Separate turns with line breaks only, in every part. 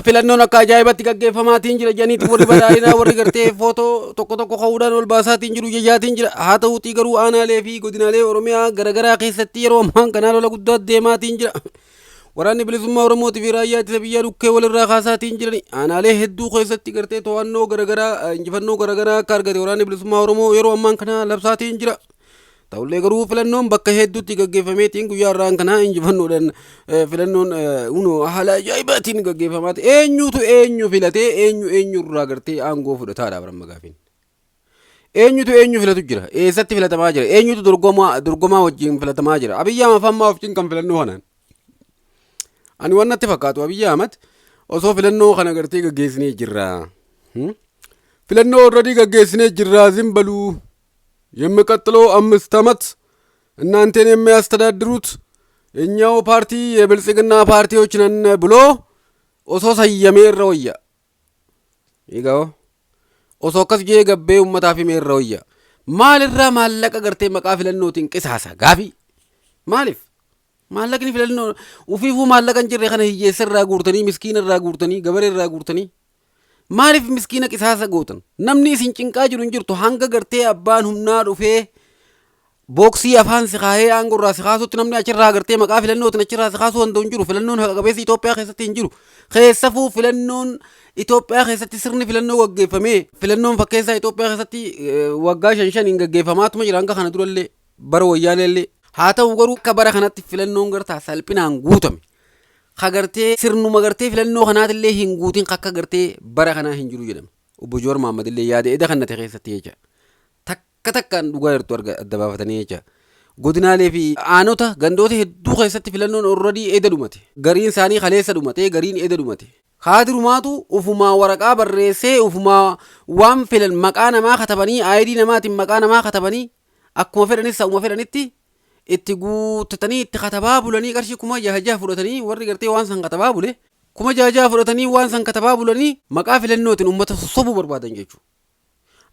Filannoon akka ajaa'ibatti gaggeeffamaatiin jira jedhaniiti warri badhaadhinaa warri gartee footoo tokko tokko ka'uudhaan ol baasaatiin jiru jajaatiin jira. Haa ta'uutii garuu aanaalee fi godinaalee Oromiyaa garaagaraa keessatti yeroo ammaan kanaa lola guddaa deemaatiin jira. Waraanni bilisummaa Oromootii fi raayyaa ittisa biyyaa dhukkee walirraa kaasaatiin jirani. Aanaalee hedduu keessatti gartee to'annoo garaagaraa injifannoo garaagaraa akka argate waraanni bilisummaa Oromoo yeroo ammaan kana labsaatiin jira. Ta'ullee garuu filannoon bakka hedduutti gaggeeffameetiin guyyaa har'aan kanaa injifannoodhaan filannoon hunoo haala ajaa'ibaatiin gaggeeffamaati. Eenyutu eenyu filatee eenyu eenyurraa gartee aangoo fudhataadha baramma gaafiin. Eenyutu eenyu filatu jira? Eessatti filatamaa jira? Eenyutu dorgomaa dorgomaa wajjin filatamaa jira? Abiyyi Ahmad fammaa of cinqan filannoo kanaan. Ani waan natti fakkaatu Abiyyi Ahmad osoo filannoo kana gartee gaggeessinee jirra. Filannoo already gaggeessinee jirra zimbaluu. የሚቀጥለው 5 ዓመት እናንተን የሚያስተዳድሩት እኛው ፓርቲ የብልጽግና ፓርቲዎች ነን ብሎ osoo sayyamee irra wayya. Egaa osoo akkas jee gabbee uummataaf himee irra wayya. Maalirraa maallaqa gartee maqaa filannootiin qisaasa gaafii? Maaliif? Maallaqni filannoo ufiifuu maallaqa hin jirre kana hiyyeessa irraa guurtanii miskiina irraa guurtanii gabaree irraa guurtanii maaliif miskiina qisaasa gootan? Namni isin cinqaa jiru hin jirtu hanga gartee abbaan humnaa dhufee booksii afaan si kaahee aangoo irraa si kaasutti namni achirraa gartee maqaa filannootiin achirraa si kaasuu danda'u hin jiru. Filannoon haqa qabeessi Itoophiyaa keessatti hin jiru. Keessafuu filannoon Itoophiyaa keessatti sirni filannoo gaggeeffamee filannoon fakkeessaa Itoophiyaa keessatti waggaa shan shaniin gaggeeffamaatuma jira hanga kana durallee bara wayyaaneellee. Haa ta'u garuu akka bara kanatti filannoon gartaa salphinaan guutame. Ka gartee sirnuma gartee filannoo kanaatillee hin guutin akka gartee bara kanaa hin jiru jedhama. Obbo Jowaar Mahaammad illee yaada eda kannate keessatti jecha. Takka takkaan dhugaa jirtu arga adda baafatanii jecha. Godinaalee fi aanota gandoota hedduu keessatti filannoon already eda dhumate. Gariin isaanii kaleessa dhumate gariin eda dhumate. Kaadirumaatu ufumaa waraqaa barreessee ufumaa waan filan maqaa namaa katabanii ID namaatiin maqaa namaa katabanii akkuma fedhanis sa'uma fedhanitti itti guuttatanii itti katabaa bulanii qarshii 6000 fudhatanii warri gartee waan san katabaa bule 6000 fudhatanii waan san katabaa bulanii maqaa filannootiin uummata sossobuu barbaadan jechuudha.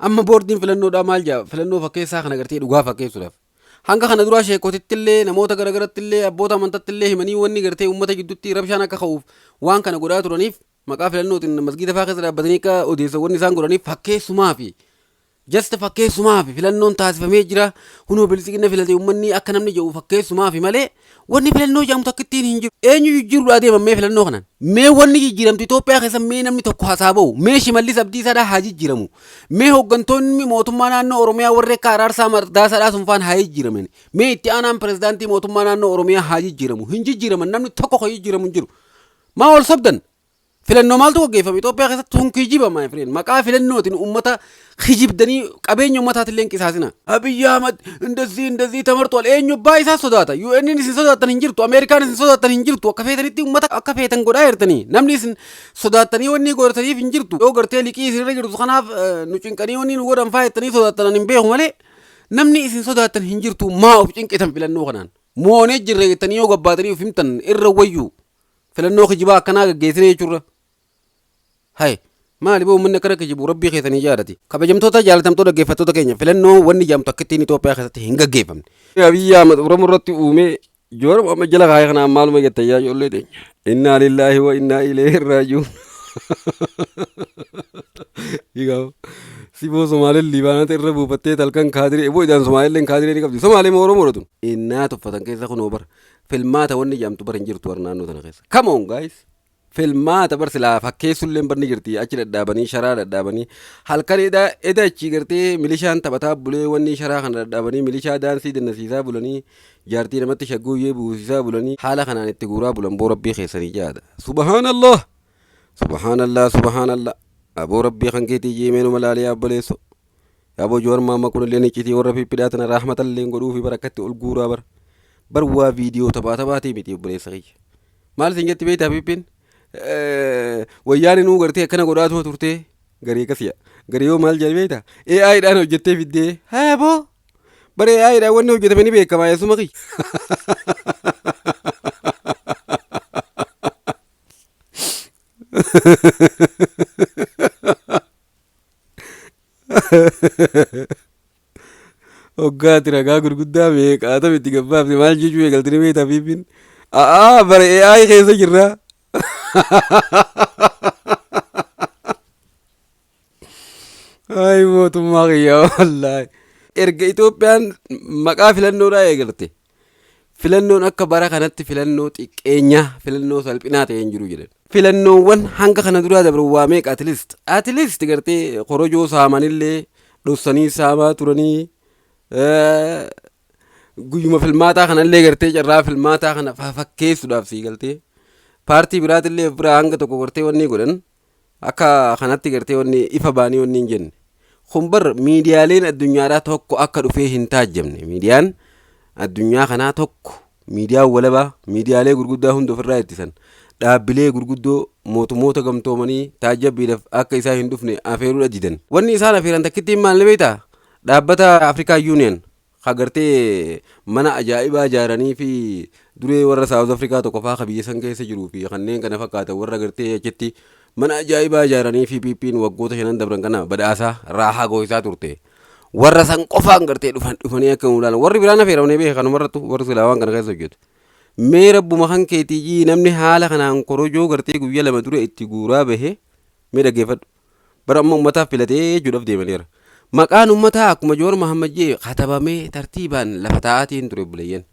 Amma boordiin filannoodhaa maal jaa filannoo fakkeessaa kana gartee dhugaa fakkeessuudhaaf. Hanga kana duraa sheekotitti illee namoota garagaratti illee abboota amantaatti illee himanii wanni gartee uummata gidduutti rabshaan akka ka'uuf waan kana godhaa turaniif maqaa filannootiin masgiida fa'aa keessa dhaabbatanii akka odeessa wanni isaan godhaniif fakkeessumaa fi just fakkeessumaa fi filannoon taasifamee jira hunoo bilisiqina filate uummanni akka namni jedhu fakkeessumaa fi malee wanni filannoo jedhamu takka ittiin hin jiru. Eenyu jijjiiruudhaa deeman mee filannoo kanaan? Mee wanni jijjiiramtu Itoophiyaa keessa mee namni tokko hasaa ba'u mee Shimallis Abdiisaadhaa haa jijjiiramu. Mee hooggantoonni mootummaa naannoo Oromiyaa warri akka Araarsaa Mardaasaadhaa sun faan haa jijjiiraman. Mee itti aanaan pirezidaantii mootummaa naannoo Oromiyaa haa jijjiiramu. Hin jijjiiraman namni tokko kan jijjiiramu hin jiru. Maa ol sobdan? Filannoo maaltu gaggeeffame Itoophiyaa keessatti tun kijiba my friend maqaa filannootiin uummata kijibdanii qabeenya uummataatillee hin qisaasina. Abiyyi Ahmad እንደዚህ እንደዚህ ተመርጧል eenyu abbaa isaa sodaata UN isin sodaattan hin jirtu Ameerikaan isin sodaattan hin jirtu akka feetanitti uummata akka feetan godhaa jirtanii namni isin sodaattanii wanni godhataniif hin jirtu yoo gartee liqii isinirra jirtu kanaaf nu cinqanii wanni nu godhan faa jettanii sodaattan hin beeku malee namni isin sodaattan hin jirtu maa of cinqitan filannoo kanaan moonee jirre jettanii yoo gabbaatanii of himtan irra wayyuu filannoo kijibaa akkanaa gaggeessine jechuurra. Hay maali boo uummanni akkana kijibu rabbii keessanii jaadati. Kabajamtoota jaalatamtoota dhaggeeffattoota keenya filannoo wanni jedhamtu akkittiin Itoophiyaa keessatti hin gaggeeffamne. Abiyyi Ahmad Oromoo irratti uumee Jowaar Mohaammed jala kaayee kanaan maaluma jetta yaa ijoollee teenya. Innaa lillaahi wa innaa ilayhi raaji'uun. Egaa siboo Somaaleen Liibaanota irra buufattee talkan kaadiree boo idaan Somaalleen kaadiree ni qabdi. Somaalee moo Oromoo tun. Innaa tuffatan keessa kunoo bara filmaata wanni jedhamtu bara hin jirtu bara naannoo tana keessa. Come on guys. Filmaata bar silaa fakkeessullee barni jirti achi dhadhaabanii sharaa dhadhaabanii halkan eda eda achi gartee milishaan taphataa bulee wanni sharaa kana dhadhaabanii milishaa daansii dannasiisaa bulanii jaartii namatti shagguuyyee buusisaa bulanii haala kanaan itti guuraa bulan boo rabbii keessanii jaada. Subhaanallah. Subhaanallah subhaanallah. Aboo rabbii kan keetii jeemeenuma laalee abboleesso. Yaaboo Jowaar Maamma kunillee iccitii warra Pippidhaa tana raahmatallee godhuufi bara akkatti ol guuraa bara. Bar waa viidiyoo taphaa taphaatii miti obboleessa kiyya. Maal isin jetti beektaa Pippiin? Wayyaan inuu gartee akkana godhaatuma turtee garii akkasiya. Garii yoo maal jedhe beektaa? AI dhaan hojjettee fiddee haa boo. Bara AI dhaan wanni hojjetame ni beekama eessuma kiyya. Hoggaati ragaa gurguddaa meeqaatam itti gabbaafte maal jechuu eegaltini beektaa Piippiin? A'aa bara AI keessa jirra. Ay mootummaa kiyyaa wallaahi. Erga Itoophiyaan maqaa filannoodhaa eegalte filannoon akka bara kanatti filannoo xiqqeenyaa, filannoo salphinaa ta'e hin jiru jedhan. Filannoowwan hanga kana duraa dabran waa meeqa, at least gartee korojoo saamanillee dhossanii saamaa turanii, guyyuma filmaataa kanallee gartee carraa filmaataa kana fakkeessuudhaaf sii galtee paartii biraatillee of biraa hanga tokko gartee wanni godhan akka kanatti gartee wanni ifa baanii wanni hin jenne. Kun bar miidiyaaleen addunyaadhaa tokko akka dhufee hin taajjabne. Miidiyaan addunyaa kanaa tokko, miidiyaan walabaa, miidiyaalee gurguddaa hunda ofirraa ittisan, dhaabbilee gurguddoo mootummoota gamtoomanii taajjabbiidhaaf akka isaan hin dhufne afeeruudha didan. Wanni isaan afeeran takkittiin maal ni beektaa? Dhaabbata African Union ka gartee mana ajaa'ibaa ijaaranii fi duree warra South Africa tokko faa ka biyya san keessa jiruu fi kanneen kana fakkaatan, warra gartee achitti mana ajaa'ibaa ijaaranii fi PP'n waggoota 5 dabran kana badhaasaa raahaa gooyisaa turte. Warra san qofaan gartee dhufan dhufanii akka nu ilaalan, warri biraan afeeramnee beeka kanumarrattu, warri silaa waan kana keessa hojjetu. Mee rabbuma kan keetii, namni haala kanaan korojoo gartee guyyaa 2 dura itti guuraa bahe, mee dhaggeeffadhu. Bara amma uummataaf filatee jechuudhaaf deemaniira. Maqaan uummataa akkuma Joowar Mahammad jee katabamee tartiibaan lafa taa'aatiin ture, obboleeyyan.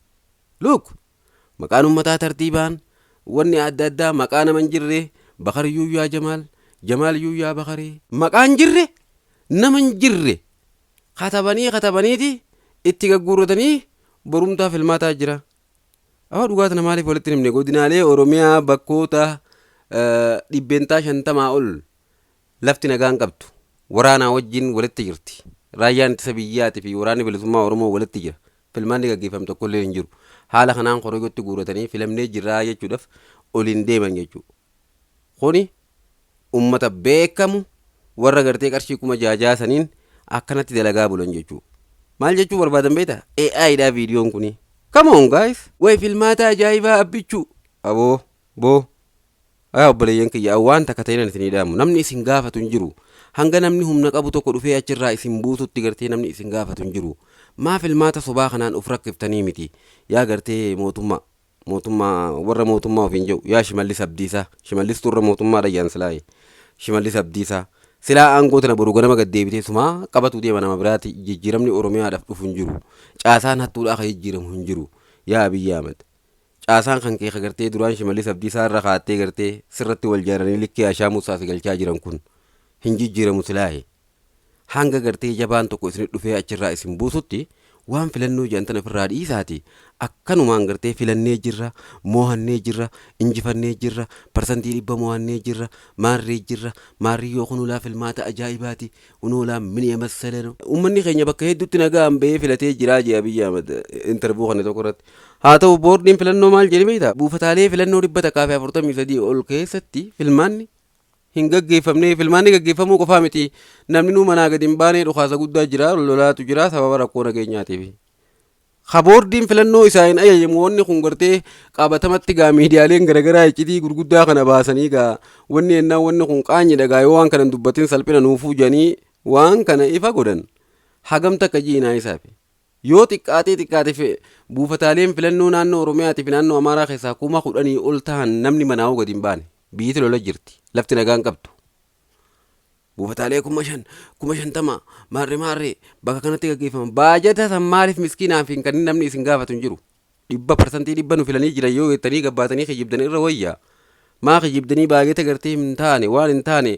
Look, maqaan uummataa tartiibaan wanni adda addaa, maqaa nama hin jirre, Bakar Yuuyyaa Jamaal, Jamaal Yuuyyaa Bakaree, maqaan jirre, nama hin jirre katabanii katabaniiti itti gagguurratanii borumtaa filmaataa jira. Awwa, dhugaa tana maaliif walitti himne? Godinaalee Oromiyaa bakkoota 50% ol lafti nagaan qabdu, waraanaa wajjin walitti jirti. Raayyaan ittisa biyyaatii fi waraanni bilisummaa Oromoo walitti jira. Filmaanni gaggeeffamu tokkollee hin jiru. Haala kanaan korojootti guuratanii filamnee jirraa jechuudhaaf oliin deeman jechuudha. Kuni ummata beekamu, warra gartee qarshii 6,000 saniin akkanatti dalagaa bulan jechuudha. Maal jechuu barbaadan beektaa? AI dha viidiyoon kuni. Come on, guys. Way filmaata ajaa'ibaa abbichuu. Aboo boo. Yaa obboleeyyan kiyya, waan takka ta'in isinii dhaamu, namni isin gaafatu hin jiru. Hanga namni humna qabu tokko dhufee achirraa isin buusutti gartee namni isin gaafatu hin jiru. Maa filmaata sobaa kanaan of rakkiftanii miti? Yaa gartee mootummaa, mootummaa, warra mootummaa ofiin jedhu, yaa Shimallis Abdiisaa, Shimallis turra mootummaadha jedhan silaaye. Shimallis Abdiisaa silaa aangoo tana boru ganama gad deebitee sumaa qabatu deema, nama biraati. Jijjiiramni Oromiyaadhaaf dhufu hin jiru. Caasaan hattuudhaa ka jijjiiramu hin jiru. Yaa Abiyyi Ahmad, caasaan kan kee ka gartee duraan Shimallis Abdiisaa irra kaattee gartee sirratti wal jaaranii likkee ashaamuu saasi galchaa jiran kun hin jijjiiramu silaaye. Hanga gartee jabaan tokko isin dhufee achirraa isin buusutti waan filannoo jedhan tana ofirraa dhiisaati, akkanumaan gartee filannee jirra, moohannee jirra, injifannee jirra, 100% moohannee jirra, maarree jirra, maarriyyoo kunulaa filmaata ajaa'ibaati kunoolaa mini የመሰለ ነው. Uummanni keenya bakka hedduutti nagaan bahee filatee jiraa jee Abiyyi Ahmad interview kana tokko irratti. Haa ta'u, boordiin filannoo maal jedhe beektaa? Buufataalee filannoo 143 ol keessatti filmaanni hin gaggeeffamne. Filmaanni gaggeeffamuu qofaa miti, namni nuu manaa gadi hin baanee, dhukaasa guddaa jira, lolaatu jira sababa rakkoo nageenyaatiif. Ka boordiin filannoo isaa hin ajajamu. Wanni kun gartee qabatamatti gaa miidiyaaleen garaagaraa iccitii gurguddaa kana baasanii gaa wanni ennaa wanni kun qaanyidha gaa, yoo waan kana hin dubbatin salphina nuufuu jedhanii waan kana ifa godhan. Hagam takka jiinaa isaafi yoo xiqqaatee xiqqaate buufataaleen filannoo naannoo Oromiyaatii fi naannoo Amaaraa keessaa 10,000 ol ta'an namni manaa gadi hin baane. Biyyi lola jirti, lafti nagaan qabdu. Buufataalee 5,000, 50,000, maarree maarree bakka kanatti gaggeeffama. Baajata san maaliif miskiinaaf hin kanneen? Namni isin gaafatu hin jiru. 100% nu filanii jiran yoo jettanii gabbaatanii kijibdan irra wayyaa. Maa kijibdanii baajata gartee hin taane, waan hin taane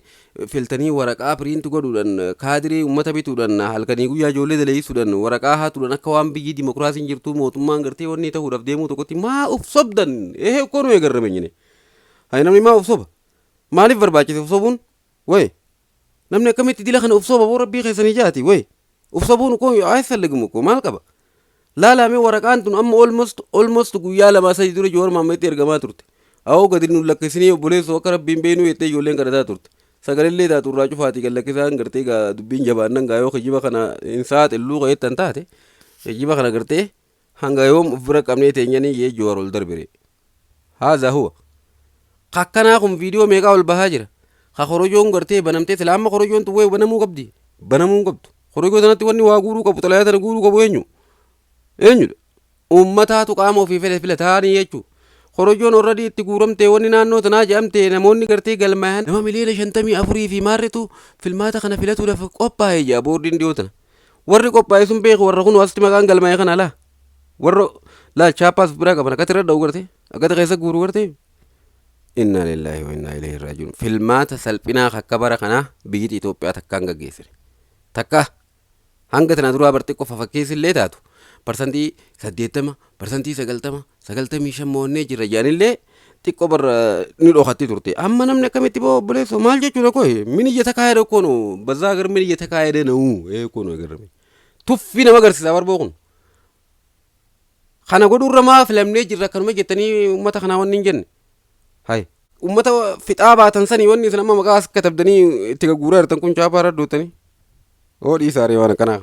filtanii, waraqaa print godhuudhaan, kaadiree uummata bituudhaan, halkanii guyyaa ijoollee daleessuudhaan, waraqaa haatuudhaan, akka waan biyyi dimokiraasiin jirtuu mootummaan gartee wanni ta'uudhaaf deemuu tokkotti maa uf sobdan? Ehee, እኮ ነው የገረመኝ እኔ. Hay, namni maa uf soba? Maaliif barbaachise uf sobuun? Way, namni akkamitti dila kana uf soba? Boo, rabbii keessanii jaati, way, uf sobuun እኮ አያስፈልግም እኮ. Maal qaba? Laalame, waraqaan tun amma almost guyyaa 2 3 dura Joowar Mahammaditti ergamaa turte. Awoo, gadi nu lakkisinii obboleessoo, akka rabbiin beenuu jettee ijoolleen kadhataa turte. Sagalellee taatu irraa cufaatii gad lakkisaan gartee gaa dubbiin jabaannan gaa, yoo kijiba kana hin saaxilluu jettan taate, kijiba kana gartee hanga yoom uf bira qabnee teenyanii jee Joowar ol darbire. هذا هو. Kakkanaa kun viidiyoo meeqaa ol bahaa jira. Ka korojoon gartee banamtee, sila amma korojoon tun wayi banamuu qabdi. Banamuu hin qabdu. Korojoo sanatti wanni waa guuruu qabu, xalayaa tana guuruu qabu eenyu? Eenyudha? Uummataatu qaama ofii fedhe filataanii jechuudha. Korojoon already itti guuramte wanni naannoo tanaa jedhamte namoonni gartee galmaayan nama miliyoona 54 fi maarritu filmaata kana filatuudhaaf qophaa'e jedha boordiin dhiyoo tana. Warri qophaa'e sun beeku warra kun asitti maqaan galmaa'e kana laa. Warra laa chaappaas biraa qaban akkatti irra dha'u gartee akkatti keessa guuru gartee. Innaa lillaahi wa innaa ilayhi raaji'uun. Filmaata salphinaa akka bara kanaa biyyi Itoophiyaa takkaan gaggeessine. Takka hanga tana duraa bar xiqqoo fafakkeessillee taatu 80%, 90%, 95 mo'annee jirra jedhanillee xiqqoo bar ni dhokatti turte. Amma namni akkamitti boo obboleessoo maal jechuudha koy ምን እየተካሄደ እኮ ነው በዛ ሀገር ምን እየተካሄደ ነው? ይሄ እኮ ነው የገረመኝ። Tuffii nama agarsiisa barboo kun. Kana godhuurra maa filamnee jirra akkanuma jettanii uummata kanaa wanni hin jenne. Hay uummata fixaa baatan sanii wanni isin amma maqaa as katabdanii itti gagguuraa jirtan kun chaapaa irra dhootanii. Oo dhiisaaree waan akkanaa.